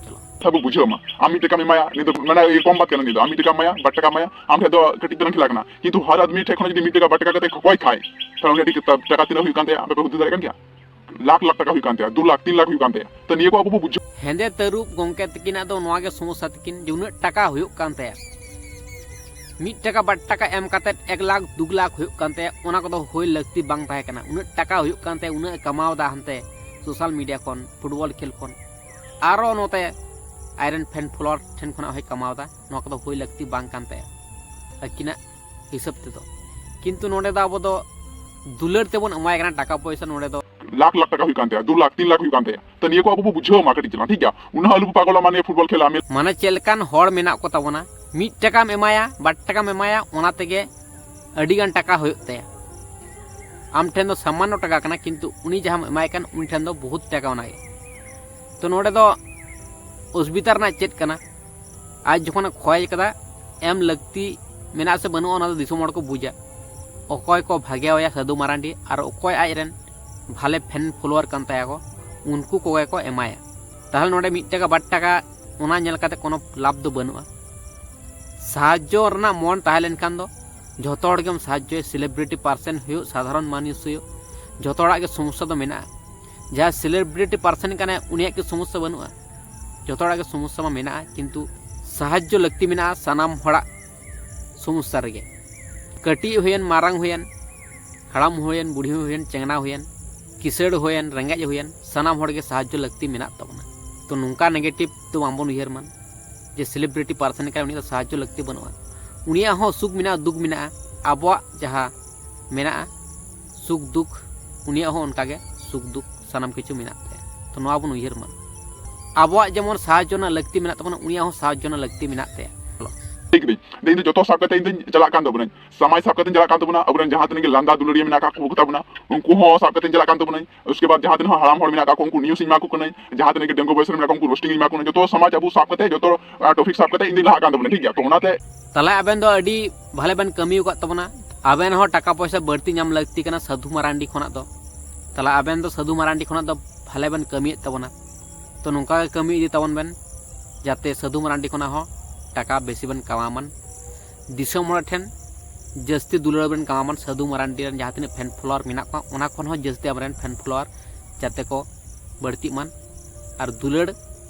ᱪᱚᱞᱚ᱾ ᱟᱵᱚ ᱵᱩᱡᱷᱟᱹᱣ ᱢᱟ, ᱟᱢ ᱢᱤᱫ ᱴᱟᱠᱟᱢ ᱮᱢᱟᱭᱟ, ᱱᱤᱭᱟᱹ ᱫᱚ ᱢᱟᱱᱮ ᱤᱭᱟᱹ ᱠᱚᱢ ᱵᱟᱛ ᱠᱟᱱᱟ, ᱱᱤᱭᱟᱹ ᱫᱚ ᱟᱢ ᱢᱤᱫ ᱴᱟᱠᱟᱢ ᱮᱢᱟᱭᱟ, ᱵᱟᱨ ᱴᱟᱠᱟ ᱮᱢᱟᱭᱟ, ᱟᱢ ᱴᱷᱮᱱ ᱫᱚ ᱠᱟᱹᱴᱤᱡ ᱛᱟᱞᱟᱝ ᱠᱷᱮᱞᱟ ᱠᱟᱱᱟ, ᱠᱤᱱᱛᱩ ᱦᱟᱨ ᱟᱫᱢᱤ ᱴᱷᱮᱱ ᱠᱷᱚᱱ ᱡᱩᱫᱤ ᱢᱤᱫ ᱴᱟᱠᱟ ᱵᱟᱨ ᱴᱟᱠᱟ ᱠᱟᱛᱮ ᱠᱚᱠᱚᱭ ᱠᱷᱟᱡ, ᱛᱟᱦᱚᱞᱮ ᱩᱱᱤ ᱴᱟᱠᱟ ᱴᱟᱠᱟ ᱛᱤᱱᱟᱹᱜ ᱦᱩᱭᱩᱜ ᱠᱟᱱ ᱛᱟᱭᱟ, ᱟᱯᱮ ᱯᱮ ᱦᱩᱫᱤᱥ ᱫᱟᱲᱮᱭᱟᱜ ᱠᱟᱱ ᱜᱮᱭᱟ? ᱞᱟᱠᱷ ᱞᱟᱠᱷ ᱴᱟᱠᱟ ᱦᱩᱭᱩᱜ ᱠᱟᱱ ᱛᱟᱭᱟ, ᱫᱩ ᱞᱟᱠᱷ ᱛᱤᱱ ᱞᱟᱠᱷ ᱦᱩᱭᱩᱜ ᱠᱟᱱ ᱛᱟᱭᱟ᱾ ᱛᱚ ᱱᱤᱭᱟᱹ ᱠᱚ ᱟᱵᱚ ᱵᱚ ᱵᱩᱡᱷᱟᱹᱣ᱾ ᱦᱮᱸᱫᱮ ᱛᱟᱹᱨᱩᱵ ᱜᱚᱢᱠᱮ ᱛᱟᱹᱠᱤᱱᱟᱜ ᱫᱚ ᱱᱚᱣᱟ ᱜᱮ ᱥᱚᱢᱚᱥᱥᱟ ᱛᱟᱹᱠᱤᱱ ᱡᱮ ᱩᱱᱟᱹᱜ ᱴᱟᱠᱟ ᱦᱩᱭᱩᱜ ᱠᱟᱱ ᱛᱟᱭᱟ᱾ ᱢᱤᱫ ᱴᱟᱠᱟ ᱵᱟᱨ ᱴᱟᱠᱟ ᱮᱢ ᱠᱟᱛᱮᱫ ᱮᱠ ᱞᱟᱠᱷ ᱫᱩ ᱞᱟᱠᱷ ᱦᱩᱭᱩᱜ ᱠᱟᱱ ᱛᱟᱭᱟ, ᱚᱱᱟ ᱠᱚᱫᱚ ᱦᱩᱭ ᱞᱟᱹᱠᱛᱤ ᱵᱟᱝ ᱛᱟᱦᱮᱸ ᱠᱟᱱᱟ᱾ ᱩᱱᱟᱹᱜ ᱴᱟᱠᱟ ᱦᱩᱭᱩᱜ ᱠᱟᱱ ᱛᱟᱭᱟ, ᱩᱱᱟᱹᱜ ᱮ ᱠᱟᱢᱟᱣ ᱮᱫᱟ ᱦᱟᱱᱛᱮ ᱥᱳᱥᱟᱞ ᱢᱤᱰᱤᱭᱟ ᱠᱷᱚᱱ, ᱯᱷᱩᱴᱵᱚᱞ ᱠᱷᱮᱞ ᱠᱷᱚᱱ, ᱟᱨᱚ ᱱᱚᱛᱮ ᱟᱡᱨᱮᱱ ᱯᱷᱮᱱ ᱯᱷᱚᱞᱳᱣᱟᱨ ᱴᱷᱮᱱ ᱠᱷᱚᱱᱟᱜ ᱦᱚᱸᱭ ᱠᱟᱢᱟᱣ ᱮᱫᱟ᱾ ᱱᱚᱣᱟ ᱠᱚᱫᱚ ᱦᱩᱭ ᱞᱟᱹᱠᱛᱤ ᱵᱟᱝ ᱠᱟᱱ ᱛᱟᱭᱟ ᱟᱹᱠᱤᱱᱟᱜ ᱦᱤᱥᱟᱹᱵ ᱛᱮᱫᱚ᱾ ᱠᱤᱱᱛᱩ ᱱᱚᱰᱮ ᱫᱚ ᱟᱵᱚ ᱫᱚ ᱫᱩᱞᱟᱹᱲ ᱛᱮᱵᱚᱱ ᱮᱢᱟᱭ ᱠᱟᱱᱟ ᱴᱟᱠᱟ ᱯᱚᱭᱥᱟ, ᱱᱚᱰᱮ ᱫᱚ ᱞᱟᱠᱷ ᱞᱟᱠᱷ ᱴᱟᱠᱟ ᱦᱩᱭᱩᱜ ᱠᱟᱱ ᱛᱟᱭᱟ, ᱫᱩ ᱞᱟᱠᱷ ᱛᱤᱱ ᱞᱟᱠᱷ ᱦᱩᱭᱩᱜ ᱠᱟᱱ ᱛᱟᱭᱟ᱾ ᱛᱚ ᱱᱤᱭᱟᱹ ᱠᱚ ᱟᱵᱚ ᱵᱚ ᱵᱩᱡᱷᱟᱹᱣ ᱢᱟ ᱠᱟᱹᱴᱤᱡ ᱪᱟᱞᱟᱝ, ᱴᱷᱤᱠ ᱜᱮᱭᱟ? ᱩᱱᱟᱹᱜ ᱟᱞᱚ ᱵᱚ ᱯᱟᱜᱚᱞᱟ, ᱢᱟᱱᱮ ᱯᱷᱩᱴᱵᱚᱞ ᱠᱷᱮᱞᱟ ᱢᱮ᱾ ᱢᱟᱱᱮ ᱪᱮᱫ ᱞᱮᱠᱟᱱ ᱦᱚᱲ ᱢᱮᱱᱟᱜ ᱠᱚ ᱛᱟᱵᱚᱱᱟ, ᱢᱤᱫ ᱴᱟᱠᱟᱢ ᱮᱢᱟᱭᱟ, ᱵᱟᱨ ᱴᱟᱠᱟᱢ ᱮᱢᱟᱭᱟ, ᱚᱱᱟ ᱛᱮᱜᱮ ᱟᱹᱰᱤ ᱜᱟᱱ ᱴᱟᱠᱟ ᱦᱩᱭᱩᱜ ᱛᱟᱭᱟ᱾ ᱟᱢ ᱴᱷᱮᱱ ᱫᱚ ᱥᱟᱢᱟᱱᱱᱚ ᱴᱟᱠᱟ ᱠᱟᱱᱟ, ᱠᱤᱱᱛᱩ ᱩᱱᱤ ᱡᱟᱦᱟᱸᱢ ᱮᱢᱟᱭ ᱠᱟᱱ, ᱩᱱᱤ ᱴᱷᱮᱱ ᱫᱚ ᱵᱚᱦᱩᱛ ᱴᱟᱠᱟ ᱚᱱᱟᱜᱮ᱾ ᱛᱚ ᱱᱚᱰᱮ ᱫᱚ ᱚᱥᱩᱵᱤᱫᱷᱟ ᱨᱮᱱᱟᱜ ᱪᱮᱫ ᱠᱟᱱᱟ? ᱟᱡ ᱡᱚᱠᱷᱚᱱᱮ ᱠᱷᱚᱭ ᱠᱟᱫᱟ, ᱮᱢ ᱞᱟᱹᱠᱛᱤ ᱢᱮᱱᱟᱜ ᱥᱮ ᱵᱟᱹᱱᱩᱜᱼᱟ, ᱚᱱᱟ ᱫᱚ ᱫᱤᱥᱚᱢ ᱦᱚᱲ ᱠᱚ ᱵᱩᱡᱟ᱾ ᱚᱠᱚᱭ ᱠᱚ ᱵᱷᱟᱜᱮᱣᱟᱭᱟ, ᱥᱟᱹᱫᱷᱩ ᱢᱟᱨᱟᱱᱰᱤ, ᱟᱨ ᱚᱠᱚᱭ ᱟᱡᱨᱮᱱ ᱵᱷᱟᱞᱮ ᱯᱷᱮᱱ ᱯᱷᱚᱞᱳᱣᱟᱨ ᱠᱟᱱ ᱛᱟᱭᱟ ᱠᱚ, ᱩᱱᱠᱩ ᱠᱚᱜᱮ ᱠᱚ ᱮᱢᱟᱭᱟ᱾ ᱛᱟᱦᱚᱞᱮ ᱱᱚᱰᱮ ᱢᱤᱫ ᱴᱟᱠᱟ ᱵᱟᱨ ᱴᱟᱠᱟ ᱚᱱᱟ ᱧᱮᱞ ᱠᱟᱛᱮ ᱠᱳᱱᱳ ᱞᱟᱵᱷ ᱫᱚ ᱵᱟᱹᱱᱩᱜᱼᱟ᱾ ᱥᱟᱦᱟᱡᱽᱡᱚ ᱨᱮᱱᱟᱜ ᱢᱚᱱ ᱛᱟᱦᱮᱸ ᱞᱮᱱᱠᱷᱟᱱ ᱫᱚ ᱡᱷᱚᱛᱚ ᱦᱚᱲ ᱜᱮᱢ ᱥᱟᱦᱟᱡᱽᱡᱚᱭᱟ, ᱥᱮᱞᱤᱵᱨᱤᱴᱤ ᱯᱟᱨᱥᱚᱱ ᱦᱩᱭᱩᱜ, ᱥᱟᱫᱷᱟᱨᱚᱱ ᱢᱟᱹᱱᱩᱥ ᱦᱩᱭᱩᱜ, ᱡᱷᱚᱛᱚ ᱦᱚᱲᱟᱜ ᱜᱮ ᱥᱚᱢᱚᱥᱥᱟ ᱫᱚ ᱢᱮᱱᱟᱜᱼᱟ᱾ ᱡᱟᱦᱟᱸᱭ ᱥᱮᱞᱤᱵᱨᱤᱴᱤ ᱯᱟᱨᱥᱚᱱ ᱠᱟᱱᱟᱭ, ᱩᱱᱤᱭᱟᱜ ᱠᱤ ᱥᱚᱢᱚᱥᱥᱟ ᱵᱟᱹᱱᱩᱜᱼᱟ? ᱡᱷᱚᱛᱚ ᱦᱚᱲᱟᱜ ᱜᱮ ᱥᱚᱢᱚᱥᱥᱟ ᱢᱟ ᱢᱮᱱᱟᱜᱼᱟ, ᱠᱤᱱᱛᱩ ᱥᱟᱦᱟᱡᱽᱡᱚ ᱞᱟᱹᱠᱛᱤ ᱢᱮᱱᱟᱜᱼᱟ ᱥᱟᱱᱟᱢ ᱦᱚᱲᱟᱜ ᱥᱚᱢᱚᱥᱥᱟ ᱨᱮᱜᱮ᱾ ᱠᱟᱹᱴᱤᱡ ᱦᱩᱭᱮᱱ, ᱢᱟᱨᱟᱝ ᱦᱩᱭᱮᱱ, ᱦᱟᱲᱟᱢ ᱦᱩᱭᱮᱱ, ᱵᱩᱲᱦᱤ ᱦᱩᱭᱮᱱ, ᱪᱮᱝᱱᱟ ᱦᱩᱭᱮᱱ, ᱠᱤᱥᱟᱹᱲ ᱦᱩᱭᱮᱱ, ᱨᱮᱸᱜᱮᱡ ᱦᱩᱭᱮᱱ, ᱥᱟᱱᱟᱢ ᱦᱚᱲ ᱜᱮ ᱥᱟᱦᱟᱡᱽᱡᱚ ᱞᱟᱹᱠᱛᱤ ᱢᱮᱱᱟᱜ ᱛᱟᱵᱚᱱᱟ᱾ ᱛᱚ ᱱᱚᱝᱠᱟ ᱱᱮᱜᱮᱴᱤᱵᱷ ᱫᱚ ᱵᱟᱝᱵᱚᱱ ᱩᱭᱦᱟᱹᱨ ᱢᱟ ᱡᱮ ᱥᱮᱞᱤᱵᱨᱤᱴᱤ ᱯᱟᱨᱥᱚᱱ ᱠᱟᱱᱟᱭ, ᱩᱱᱤᱭᱟᱜ ᱫᱚ ᱥᱟᱦᱟᱡᱽᱡᱚ ᱞᱟᱹᱠᱛᱤ ᱵᱟᱹᱱᱩᱜᱼᱟ᱾ ᱩᱱᱤᱭᱟᱜ ᱦᱚᱸ ᱥᱩᱠ ᱢᱮᱱᱟᱜᱼᱟ, ᱫᱩᱠ ᱢᱮᱱᱟᱜᱼᱟ᱾ ᱟᱵᱚᱣᱟᱜ ᱡᱟᱦᱟᱸ ᱢᱮᱱᱟᱜᱼᱟ ᱥᱩᱠ ᱫᱩᱠ, ᱩᱱᱤᱭᱟᱜ ᱦᱚᱸ ᱚᱱᱠᱟᱜᱮ ᱥᱩᱠ ᱫᱩᱠ ᱥᱟᱱᱟᱢ ᱠᱤᱪᱷᱩ ᱢᱮᱱᱟᱜ ᱛᱟᱭᱟ᱾ ᱛᱚ ᱱᱚᱣᱟ ᱵᱚᱱ ᱩᱭᱦᱟᱹᱨ ᱢᱟ, ᱟᱵᱚᱣᱟᱜ ᱡᱮᱢᱚᱱ ᱥᱟᱦᱟᱡᱽᱡᱚ ᱨᱮᱱᱟᱜ ᱞᱟᱹᱠᱛᱤ ᱢᱮᱱᱟᱜ ᱛᱟᱵᱚᱱᱟ, ᱩᱱᱤᱭᱟᱜ ᱦᱚᱸ ᱥᱟᱦᱟᱡᱽᱡᱚ ᱨᱮᱱᱟᱜ ᱞᱟᱹᱠᱛᱤ ᱢᱮᱱᱟᱜ ᱛᱟᱭᱟ᱾ ᱠᱤᱫᱟᱹᱧ᱾ ᱤᱧ ᱫᱚ ᱡᱚᱛᱚ ᱥᱟᱵ ᱠᱟᱛᱮ ᱤᱧ ᱫᱚᱧ ᱪᱟᱞᱟᱜ ᱠᱟᱱ ᱛᱟᱵᱚᱱᱟᱹᱧ, ᱥᱚᱢᱟᱡᱽ ᱥᱟᱵ ᱠᱟᱛᱮᱧ ᱪᱟᱞᱟᱜ ᱠᱟᱱ ᱛᱟᱵᱚᱱᱟ, ᱟᱵᱚᱨᱮᱱ ᱡᱟᱦᱟᱸ ᱛᱤᱱᱟᱹᱜ ᱜᱮ ᱞᱟᱸᱫᱟ ᱫᱩᱞᱟᱹᱲᱤᱭᱟᱹ ᱢᱮᱱᱟᱜ ᱠᱟᱜ ᱠᱚ ᱛᱟᱵᱚᱱᱟ, ᱩᱱᱠᱩ ᱦᱚᱸ ᱥᱟᱵ ᱠᱟᱛᱮᱧ ᱪᱟᱞᱟᱜ ᱠᱟᱱ ᱛᱟᱵᱚᱱᱟᱹᱧ᱾ ᱩᱥᱠᱮ ᱵᱟᱫ ᱡᱟᱦᱟᱸ ᱛᱤᱱᱟᱹᱜ ᱦᱚᱸ ᱦᱟᱲᱟᱢ ᱦᱚᱲ ᱢᱮᱱᱟᱜ ᱠᱟᱜ ᱠᱚ, ᱩᱱᱠᱩ news ᱤᱧ ᱮᱢᱟ ᱠᱚ ᱠᱟᱹᱱᱟᱹᱧ, ᱡᱟᱦᱟᱸ ᱛᱤᱱᱟᱹᱜ ᱜᱮ ᱰᱮᱝᱜᱩ ᱵᱚᱭᱮᱥ ᱨᱮ ᱢᱮᱱᱟᱜ ᱠᱚ, ᱩᱱᱠᱩ roasting ᱤᱧ ᱮᱢᱟ ᱠᱚ ᱠᱟᱹᱱᱟᱹᱧ᱾ ᱡᱚᱛᱚ ᱥᱚᱢᱟᱡᱽ ᱟᱵᱚ ᱥᱟᱵ ᱠᱟᱛᱮ, ᱡᱚᱛᱚ, ᱟᱸ, topic ᱥᱟᱵ ᱠᱟᱛᱮ ᱤᱧ ᱫᱚᱧ ᱞᱟᱦᱟᱜ ᱠᱟᱱ ᱛᱟᱵᱚᱱᱟ, ᱴᱷᱤᱠ ᱜᱮᱭᱟ? ᱛᱚ ᱚᱱᱟᱛᱮ ᱛᱟᱦᱞᱮ ᱟᱵᱮᱱ ᱫᱚ ᱟᱹᱰᱤ ᱵᱷᱟᱞᱮ ᱵᱮᱱ ᱠᱟᱹᱢᱤ ᱟᱠᱟᱫ ᱛᱟᱵᱚᱱᱟ᱾ ᱟᱵᱮᱱ ᱦᱚᱸ ᱴᱟᱠᱟ ᱯᱚᱭᱥᱟ ᱵᱟᱹᱲᱛᱤ ᱧᱟᱢ ᱞᱟᱹᱠᱛᱤ ᱠᱟᱱᱟ ᱥᱟᱹᱫᱷᱩ ᱢᱟᱨᱟᱱᱰᱤ ᱠᱷᱚᱱᱟᱜ ᱫᱚ᱾ ᱛᱟᱦᱞᱮ ᱟᱵᱮᱱ ᱫᱚ ᱥᱟᱹᱫᱷᱩ ᱢᱟᱨᱟᱱᱰᱤ ᱠᱷᱚᱱᱟᱜ ᱫᱚ ᱵᱷᱟᱞᱮ ᱵᱮᱱ ᱠᱟᱹᱢᱤᱭᱮᱫ ᱛᱟᱵᱚᱱᱟ᱾ ᱛᱚ ᱱᱚᱝᱠᱟ ᱜᱮ ᱠᱟᱹᱢᱤ ᱤᱫᱤ ᱛᱟᱵᱚᱱ ᱵᱮᱱ, ᱡᱟᱛᱮ ᱥᱟᱹᱫᱷᱩ ᱢᱟᱨᱟᱱᱰᱤ ᱠᱷᱚᱱᱟᱜ ᱦᱚᱸ ᱴᱟᱠᱟ ᱵᱮᱥᱤ ᱵᱮᱱ ᱠᱟᱢᱟᱣ ᱢᱟᱱ, ᱫᱤᱥᱚᱢ ᱦᱚᱲ ᱴᱷᱮᱱ ᱡᱟᱹᱥᱛᱤ ᱫᱩᱞᱟᱹᱲ ᱵᱮᱱ ᱠᱟᱢᱟᱣ ᱢᱟᱱ᱾ ᱥᱟᱹᱫᱷᱩ ᱢᱟᱨᱟᱱᱰᱤ ᱨᱮᱱ ᱡᱟᱦᱟᱸ ᱛᱤᱱᱟᱹᱜ fan follower ᱢᱮᱱᱟᱜ ᱠᱚᱣᱟ, ᱚᱱᱟ ᱠᱷᱚᱱ ᱦᱚᱸ ᱡᱟᱹᱥᱛᱤ ᱟᱵᱚᱨᱮᱱ fan follower ᱡᱟᱛᱮ ᱠᱚ ᱵᱟᱹᱲᱛᱤᱜ ᱢᱟᱱ ᱟᱨ ᱫᱩᱞᱟᱹᱲ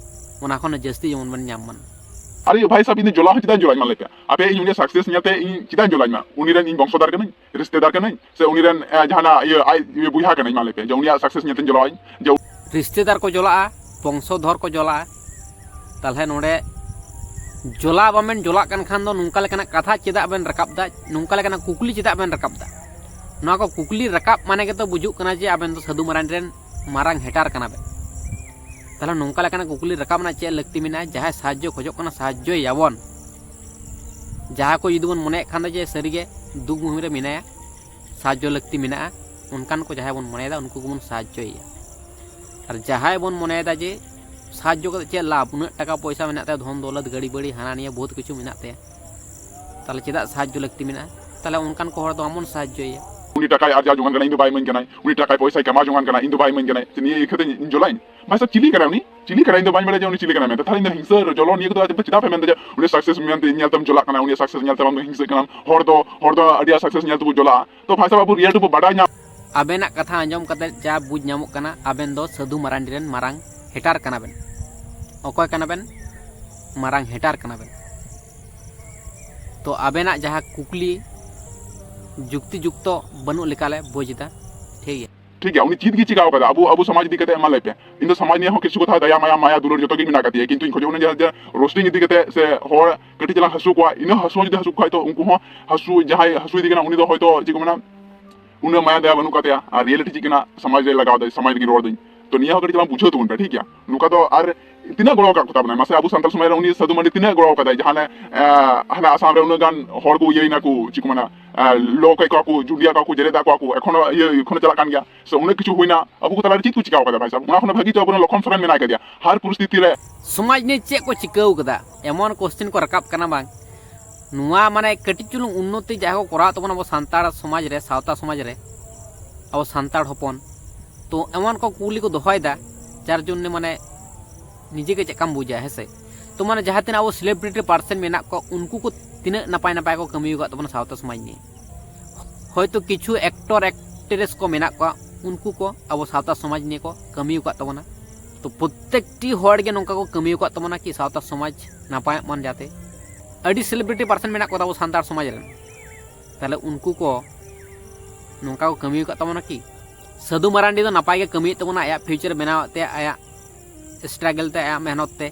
ᱚᱱᱟ ᱠᱷᱚᱱ ᱦᱚᱸ ᱡᱟᱹᱥᱛᱤ ᱡᱮᱢᱚᱱ ᱵᱮᱱ ᱧᱟᱢ ᱢᱟᱱ᱾ ᱟᱨᱮ ᱵᱷᱟᱭ ᱥᱟᱦᱟᱵ, ᱤᱧ ᱫᱚ ᱡᱚᱞᱟ ᱦᱚᱸ ᱪᱮᱫᱟᱜ ᱤᱧ ᱡᱚᱞᱟᱧ ᱢᱟ ᱞᱟᱹᱭ ᱯᱮ? ᱟᱯᱮ ᱤᱧ ᱩᱱᱤᱭᱟᱜ success ᱧᱮᱞᱛᱮ ᱤᱧ ᱪᱮᱫᱟᱜ ᱤᱧ ᱡᱚᱞᱟᱧ ᱢᱟ? ᱩᱱᱤ ᱨᱮᱱ ᱤᱧ ᱵᱚᱝᱥᱚᱫᱟᱨ ᱠᱟᱹᱱᱟᱹᱧ, ᱨᱤᱥᱛᱮᱫᱟᱨ ᱠᱟᱹᱱᱟᱹᱧ, ᱥᱮ ᱩᱱᱤ ᱨᱮᱱ, ᱮ, ᱡᱟᱦᱟᱱᱟᱜ ᱤᱭᱟᱹ ᱟᱡ ᱤᱭᱟᱹ ᱵᱚᱭᱦᱟ ᱠᱟᱹᱱᱟᱹᱧ ᱢᱟ ᱞᱟᱹᱭ ᱯᱮ, ᱡᱮ ᱩᱱᱤᱭᱟᱜ success ᱧᱮᱞᱛᱮᱧ ᱡᱚᱞᱟᱣᱟᱹᱧ? ᱡᱮ ᱨᱤᱥᱛᱮᱫᱟᱨ ᱠᱚ ᱡᱚᱞᱟᱜᱼᱟ, ᱵᱚᱝᱥᱚᱫᱷᱚᱨ ᱠᱚ ᱡᱚᱞᱟᱜᱼᱟ᱾ ᱛᱟᱦᱞᱮ ᱱᱚᱰᱮ ᱡᱚᱞᱟ ᱵᱟᱵᱮᱱ ᱡᱚᱞᱟᱜ ᱠᱟᱱ ᱠᱷᱟᱱ ᱫᱚ ᱱᱚᱝᱠᱟ ᱞᱮᱠᱟᱱᱟᱜ ᱠᱟᱛᱷᱟ ᱪᱮᱫᱟᱜ ᱵᱮᱱ ᱨᱟᱠᱟᱵ ᱫᱟ? ᱱᱚᱝᱠᱟ ᱞᱮᱠᱟᱱᱟᱜ ᱠᱩᱠᱞᱤ ᱪᱮᱫᱟᱜ ᱵᱮᱱ ᱨᱟᱠᱟᱵ ᱫᱟ? ᱱᱚᱣᱟ ᱠᱚ ᱠᱩᱠᱞᱤ ᱨᱟᱠᱟᱵ ᱢᱟᱱᱮ ᱜᱮᱛᱚ ᱵᱩᱡᱩᱜ ᱠᱟᱱᱟ ᱡᱮ ᱟᱵᱮᱱ ᱫᱚ ᱥᱟᱹᱫᱷᱩ ᱢᱟᱨᱟᱱᱰᱤ ᱨᱮᱱ ᱢᱟᱨᱟᱝ hater ᱠᱟᱱᱟ ᱵᱮᱱ᱾ ᱛᱟᱦᱞᱮ ᱱᱚᱝᱠᱟ ᱞᱮᱠᱟᱱᱟᱜ ᱠᱩᱠᱞᱤ ᱨᱟᱠᱟᱵ ᱨᱮᱱᱟᱜ ᱪᱮᱫ ᱞᱟᱹᱠᱛᱤ ᱢᱮᱱᱟᱜᱼᱟ? ᱡᱟᱦᱟᱸᱭ ᱥᱟᱦᱟᱡᱽᱡᱚ ᱠᱷᱚᱡᱚᱜ ᱠᱟᱱᱟ, ᱥᱟᱦᱟᱡᱽᱡᱚᱭᱮᱭᱟᱵᱚᱱ᱾ ᱡᱟᱦᱟᱸ ᱠᱚ ᱡᱩᱫᱤ ᱵᱚᱱ ᱢᱚᱱᱮᱭᱮᱫ ᱠᱷᱟᱱ ᱫᱚ ᱡᱮ ᱥᱟᱹᱨᱤᱜᱮ ᱫᱩᱠ ᱢᱩᱦᱤᱢ ᱨᱮ ᱢᱮᱱᱟᱭᱟ, ᱥᱟᱦᱟᱡᱽᱡᱚ ᱞᱟᱹᱠᱛᱤ ᱢᱮᱱᱟᱜᱼᱟ, ᱚᱱᱠᱟᱱ ᱠᱚ ᱡᱟᱦᱟᱸᱭ ᱵᱚᱱ ᱢᱚᱱᱮᱭᱮᱫᱟ, ᱩᱱᱠᱩ ᱜᱮᱵᱚᱱ ᱥᱟᱦᱟᱡᱽᱡᱚᱭᱮᱭᱟ᱾ ᱟᱨ ᱡᱟᱦᱟᱸᱭ ᱵᱚᱱ ᱢᱚᱱᱮᱭᱮᱫᱟ ᱡᱮ ᱥᱟᱦᱟᱡᱽᱡᱚ ᱠᱟᱛᱮ ᱪᱮᱫ ᱞᱟᱵᱷ, ᱩᱱᱟᱹᱜ ᱴᱟᱠᱟ ᱯᱚᱭᱥᱟ ᱢᱮᱱᱟᱜ ᱛᱟᱭᱟ, ᱫᱷᱚᱱ ᱫᱚᱞᱚᱛ, ᱜᱟᱹᱲᱤ ᱵᱟᱹᱲᱤ, ᱦᱟᱱᱟ ᱱᱤᱭᱟᱹ ᱵᱚᱦᱩᱛ ᱠᱤᱪᱷᱩ ᱢᱮᱱᱟᱜ ᱛᱟᱭᱟ, ᱛᱟᱦᱞᱮ ᱪᱮᱫᱟᱜ ᱥᱟᱦᱟᱡᱽᱡᱚ ᱞᱟᱹᱠᱛᱤ ᱢᱮᱱᱟᱜᱼᱟ? ᱛᱟᱦᱞᱮ ᱚᱱᱠᱟᱱ ᱠᱚ ᱦᱚᱲ ᱫᱚ ᱵᱟᱵᱚᱱ ᱥᱟᱦᱟᱡᱽᱡᱚᱭᱮᱭᱟ᱾ ᱩᱱᱤ ᱴᱟᱠᱟᱭ ᱟᱨᱡᱟᱣ ᱡᱚᱝᱟᱱ ᱠᱟᱱᱟ, ᱤᱧ ᱫᱚ ᱵᱟᱭ ᱤᱢᱟᱹᱧ ᱠᱟᱱᱟᱭ, ᱩᱱᱤ ᱴᱟᱠᱟᱭ ᱯᱚᱭᱥᱟᱭ ᱠᱟᱢᱟᱣ ᱡᱚᱝᱟᱱ ᱠᱟᱱᱟ, ᱤᱧ ᱫᱚ ᱵᱟᱭ ᱤᱢᱟᱹᱧ ᱠᱟᱱᱟᱭ, ᱪᱮᱫ ᱱᱤᱭᱟᱹ ᱤᱠᱷᱟᱹᱛᱮ ᱤᱧ ᱡᱚᱞᱟᱭᱤᱧ? ᱵᱷᱟᱭ ᱥᱟᱦᱟᱵ, ᱪᱤᱞᱤ ᱠᱟᱱᱟᱭ ᱩᱱᱤ? ᱪᱤᱞᱤ ᱠᱟᱱᱟᱭ? ᱤᱧ ᱫᱚ ᱵᱟᱹᱧ ᱵᱟᱲᱟᱭᱟ ᱡᱮ ᱩᱱᱤ ᱪᱤᱞᱤ ᱠᱟᱱᱟᱭ ᱢᱮᱱᱛᱮ᱾ ᱛᱟᱦᱞᱮ ᱤᱧ ᱫᱚ ᱦᱤᱝᱥᱟᱹ ᱡᱚᱞᱚ ᱱᱤᱭᱟᱹ ᱠᱚᱫᱚ ᱟᱯᱮ ᱪᱮᱫᱟᱜ ᱯᱮ ᱢᱮᱱᱫᱟ ᱡᱮ ᱩᱱᱤ success ᱢᱮᱱᱛᱮ ᱤᱧ ᱧᱮᱞ ᱛᱮᱢ ᱡᱚᱞᱟᱜ ᱠᱟᱱᱟ, ᱩᱱᱤᱭᱟᱜ success ᱧᱮᱞ ᱛᱮ ᱵᱟᱝ ᱦᱤᱝᱥᱟᱹᱜ ᱠᱟᱱᱟᱢ? ᱦᱚᱲ ᱫᱚ, ᱦᱚᱲ ᱫᱚ ᱟᱹᱰᱤ success ᱧᱮᱞ ᱛᱮᱵᱚ ᱡᱚᱞᱟᱜᱼᱟ᱾ ᱛᱚ ᱵᱷᱟᱭ ᱥᱟᱦᱟᱵ, ᱟᱵᱚ reality ᱵᱚ ᱵᱟᱰᱟᱭ ᱧᱟᱢ᱾ ᱟᱵᱮᱱᱟᱜ ᱠᱟᱛᱷᱟ ᱟᱸᱡᱚᱢ ᱠᱟᱛᱮ ᱡᱟ ᱵᱩᱡᱽ ᱧᱟᱢᱚᱜ ᱠᱟᱱᱟ, ᱟᱵᱮᱱ ᱫᱚ ᱥᱟᱹᱫᱷᱩ ᱢᱟᱨᱟᱱᱰᱤ ᱨᱮᱱ ᱢᱟᱨᱟᱝ hater ᱠᱟᱱᱟ ᱵᱮᱱ᱾ ᱚᱠᱚᱭ ᱠᱟᱱᱟ ᱵᱮᱱ? ᱢᱟᱨᱟᱝ hater ᱠᱟᱱᱟ ᱵᱮᱱ᱾ ᱛᱚ ᱟᱵᱮᱱᱟᱜ ᱡᱟᱦᱟᱸ ᱠᱩᱠᱞᱤ ᱡᱩᱠᱛᱤ ᱡᱩᱠᱛᱚ ᱵᱟᱹᱱᱩᱜ ᱞᱮᱠᱟᱞᱮ ᱵᱩᱡᱽ ᱮᱫᱟ, ᱴᱷᱤᱠ ᱜᱮᱭᱟ? ᱴᱷᱤᱠ ᱜᱮᱭᱟ, ᱩᱱᱤ ᱪᱮᱫ ᱜᱮ ᱪᱤᱠᱟᱹᱣ ᱠᱟᱫᱟ ᱟᱵᱚ, ᱟᱵᱚ ᱥᱚᱢᱟᱡᱽ ᱤᱫᱤ ᱠᱟᱛᱮ? ᱢᱟ ᱞᱟᱹᱭ ᱯᱮ᱾ ᱤᱧ ᱫᱚ ᱥᱚᱢᱟᱡᱽ ᱱᱤᱭᱮ ᱦᱚᱸ ᱠᱤᱪᱷᱩ ᱠᱟᱛᱷᱟ ᱫᱟᱭᱟ, ᱢᱟᱭᱟ, ᱢᱟᱭᱟ ᱫᱩᱞᱟᱹᱲ ᱡᱚᱛᱚ ᱜᱮ ᱢᱮᱱᱟᱜ ᱠᱟᱫ ᱛᱤᱧᱟ, ᱠᱤᱱᱛᱩ ᱤᱧ ᱠᱷᱚᱡᱚᱜ ᱠᱟᱱᱟ ᱡᱮ, ᱡᱮ roasting ᱤᱫᱤ ᱠᱟᱛᱮ ᱥᱮ ᱦᱚᱲ ᱠᱟᱹᱴᱤᱡ ᱪᱟᱞᱟᱝ ᱦᱟᱹᱥᱩ ᱠᱚᱣᱟ, ᱤᱱᱟᱹ ᱦᱟᱹᱥᱩ ᱦᱚᱸ ᱡᱩᱫᱤ ᱦᱟᱹᱥᱩ ᱠᱚ ᱠᱷᱟᱡ, ᱛᱚ ᱩᱱᱠᱩ ᱦᱚᱸ ᱦᱟᱹᱥᱩ, ᱡᱟᱦᱟᱸᱭ ᱦᱟᱹᱥᱩᱭᱮᱫᱮ ᱠᱟᱱᱟ ᱩᱱᱤ ᱫᱚ ᱦᱚᱭᱛᱳ ᱪᱮᱫ ᱠᱚ ᱢᱮᱱᱟ, ᱩᱱᱟᱹᱜ ᱢᱟᱭᱟ ᱫᱟᱭᱟ ᱵᱟᱹᱱᱩᱜ ᱠᱟᱫ ᱛᱟᱭᱟ᱾ ᱟᱨ reality ᱪᱮᱫ ᱠᱟᱱᱟ, ᱥᱚᱢᱟᱡᱽ ᱨᱮ ᱞᱟᱜᱟᱣ ᱫᱟᱭ, ᱥᱚᱢᱟᱡᱽ ᱞᱟᱹᱜᱤᱫ ᱨᱚᱲ ᱫᱟᱹᱧ᱾ ᱛᱚ ᱱᱤᱭᱟᱹ ᱦᱚᱸ ᱠᱟᱹᱴᱤᱡ ᱪᱟᱞᱟᱝ ᱵᱩᱡᱷᱟᱹᱣ ᱛᱟᱵᱚᱱ ᱯᱮ, ᱴᱷᱤᱠ ᱜᱮᱭᱟ? ᱱᱚᱝᱠᱟ ᱫᱚ ᱟᱨ ᱛᱤᱱᱟᱹᱜ ᱜᱚᱲᱚ ᱟᱠᱟᱫ ᱠᱚ ᱛᱟᱵᱚᱱᱟᱭ? ᱢᱟᱥᱮ, ᱟᱵᱚ ᱥᱟᱱᱛᱟᱲ ᱥᱚᱢᱟᱡᱽ ᱨᱮ ᱩᱱᱤ ᱥᱟᱹᱫᱷᱩ ᱢᱟᱹᱨᱰᱤ ᱛᱤᱱᱟᱹᱜ ᱜᱚᱲᱚ ᱟᱠᱟᱫᱟᱭ? ᱡᱟᱦᱟᱸ ᱞᱮ, ᱮ, ᱦᱟᱱᱟ ᱟᱥᱟᱢ ᱨᱮ ᱩᱱᱟᱹᱜ ᱜᱟᱱ ᱦᱚᱲ ᱠᱚ ᱤᱭᱟᱹᱭ ᱱᱟᱠᱚ, ᱪᱮᱫ ᱠᱚ ᱢᱮᱱᱟ, ᱮ, ᱞᱚ ᱠᱮᱫ ᱠᱚᱣᱟ ᱠᱚ, ᱡᱩᱸᱰᱤᱭᱟᱹ ᱠᱚᱣᱟ ᱠᱚ, ᱡᱮᱨᱮᱫ ᱟᱠᱚᱣᱟ ᱠᱚ, ᱮᱠᱷᱚᱱᱳ ᱤᱭᱟᱹ, ᱮᱠᱷᱚᱱᱳ ᱪᱟᱞᱟᱜ ᱠᱟᱱ ᱜᱮᱭᱟ᱾ ᱥᱮ ᱩᱱᱟᱹᱜ ᱠᱤᱪᱷᱩ ᱦᱩᱭᱱᱟ, ᱟᱵᱚ ᱠᱚ ᱛᱟᱞᱟᱨᱮ ᱪᱮᱫ ᱠᱚ ᱪᱤᱠᱟᱹ ᱠᱟᱫᱟ ᱵᱷᱟᱭ ᱥᱟᱦᱵ? ᱚᱱᱟ ᱠᱷᱚᱱ ᱵᱷᱟᱹᱜᱤ ᱛᱚ ᱟᱵᱚᱨᱮᱱ ᱞᱚᱠᱷᱚᱱ ᱥᱚᱨᱮᱱ ᱢᱮᱱᱟᱭ ᱠᱟᱫᱮᱭᱟ ᱦᱟᱨ ᱯᱚᱨᱤᱥᱛᱷᱤᱛᱤ ᱨᱮ᱾ ᱥᱚᱢᱟᱡᱽ ᱱᱤᱭᱮ ᱪᱮᱫ ᱠᱚ ᱪᱤᱠᱟᱹᱣ ᱠᱟᱫᱟ, ᱮᱢᱚᱱ ᱠᱚᱥᱪᱮᱱ ᱠᱚ ᱨᱟᱠᱟᱵ ᱠᱟᱱᱟ ᱵᱟᱝ᱾ ᱱᱚᱣᱟ ᱢᱟᱱᱮ ᱠᱟᱹᱴᱤᱡ ᱪᱩᱞᱩᱝ ᱩᱱᱱᱚᱛᱤ ᱡᱟᱦᱟᱸ ᱠᱚ ᱠᱚᱨᱟᱣ ᱛᱟᱵᱚᱱᱟ ᱟᱵᱚ ᱥᱟᱱᱛᱟᱲ ᱥᱚᱢᱟᱡᱽ ᱨᱮ, ᱥᱟᱶᱛᱟ ᱥᱚᱢᱟᱡᱽ ᱨᱮ, ᱟᱵᱚ ᱥᱟᱱᱛᱟᱲ ᱦᱚᱯᱚᱱ, ᱛᱚ ᱮᱢᱚᱱ ᱠᱚ ᱠᱩᱞᱤ ᱠᱚ ᱫᱚᱦᱚᱭᱮᱫᱟ, ᱡᱟᱨ ᱡᱚᱱᱱᱮ ᱢᱟᱱᱮ ᱱᱤᱡᱮ ᱜᱮ ᱪᱮᱫᱠᱟᱢ ᱵᱩᱡᱟ, ᱦᱮᱸ ᱥᱮ? ᱛᱚ ᱢᱟᱱᱮ ᱡᱟᱦᱟᱸ ᱛᱤᱱᱟᱹᱜ ᱟᱵᱚ ᱥᱮᱞᱤᱵᱨᱤᱴᱤ ᱯᱟᱨᱥᱚᱱ ᱢᱮᱱᱟᱜ ᱠᱚᱣᱟ, ᱩᱱᱠᱩ ᱠᱚ ᱛᱤᱱᱟᱹᱜ ᱱᱟᱯᱟᱭ ᱱᱟᱯᱟᱭ ᱠᱚ ᱠᱟᱹᱢᱤ ᱟᱠᱟᱫ ᱛᱟᱵᱚᱱᱟ ᱥᱟᱶᱛᱟ ᱥᱚᱢᱟᱡᱽ ᱱᱤᱭᱮ᱾ ᱦᱚᱭᱛᱳ ᱠᱤᱪᱷᱩ ᱮᱠᱴᱚᱨ ᱮᱠᱴᱨᱮᱥ ᱠᱚ ᱢᱮᱱᱟᱜ ᱠᱚᱣᱟ, ᱩᱱᱠᱩ ᱠᱚ ᱟᱵᱚ ᱥᱟᱶᱛᱟ ᱥᱚᱢᱟᱡᱽ ᱱᱤᱭᱮ ᱠᱚ ᱠᱟᱹᱢᱤ ᱟᱠᱟᱫ ᱛᱟᱵᱚᱱᱟ᱾ ᱛᱚ ᱯᱨᱚᱛᱛᱮᱠᱴᱤ ᱦᱚᱲ ᱜᱮ ᱱᱚᱝᱠᱟ ᱠᱚ ᱠᱟᱹᱢᱤ ᱟᱠᱟᱫ ᱛᱟᱵᱚᱱᱟ ᱠᱤ ᱥᱟᱶᱛᱟ ᱥᱚᱢᱟᱡᱽ ᱱᱟᱯᱟᱭᱚᱜ ᱢᱟᱱ, ᱡᱟᱛᱮ ᱟᱹᱰᱤ ᱥᱮᱞᱤᱵᱨᱤᱴᱤ ᱯᱟᱨᱥᱚᱱ ᱢᱮᱱᱟᱜ ᱠᱚᱣᱟ ᱟᱵᱚ ᱥᱟᱱᱛᱟᱲ ᱥᱚᱢᱟᱡᱽ ᱨᱮᱱ, ᱛᱟᱦᱞᱮ ᱩᱱᱠᱩ ᱠᱚ ᱱᱚᱝᱠᱟ ᱠᱚ ᱠᱟᱹᱢᱤ ᱟᱠᱟᱫ ᱛᱟᱵᱚᱱᱟ ᱠᱤ? ᱥᱟᱹᱫᱷᱩ ᱢᱟᱨᱟᱱᱰᱤ ᱫᱚ ᱱᱟᱯᱟᱭ ᱜᱮ ᱠᱟᱹᱢᱤᱭᱮᱫ ᱛᱟᱵᱚᱱᱟ, ᱟᱭᱟᱜ ᱯᱷᱤᱭᱩᱪᱟᱨ ᱵᱮᱱᱟᱣᱮᱫ ᱛᱟᱭᱟ, ᱟᱭᱟᱜ ᱥᱴᱨᱟᱜᱮᱞ ᱛᱮ, ᱟᱭᱟᱜ ᱢᱮᱦᱱᱚᱛ ᱛᱮ᱾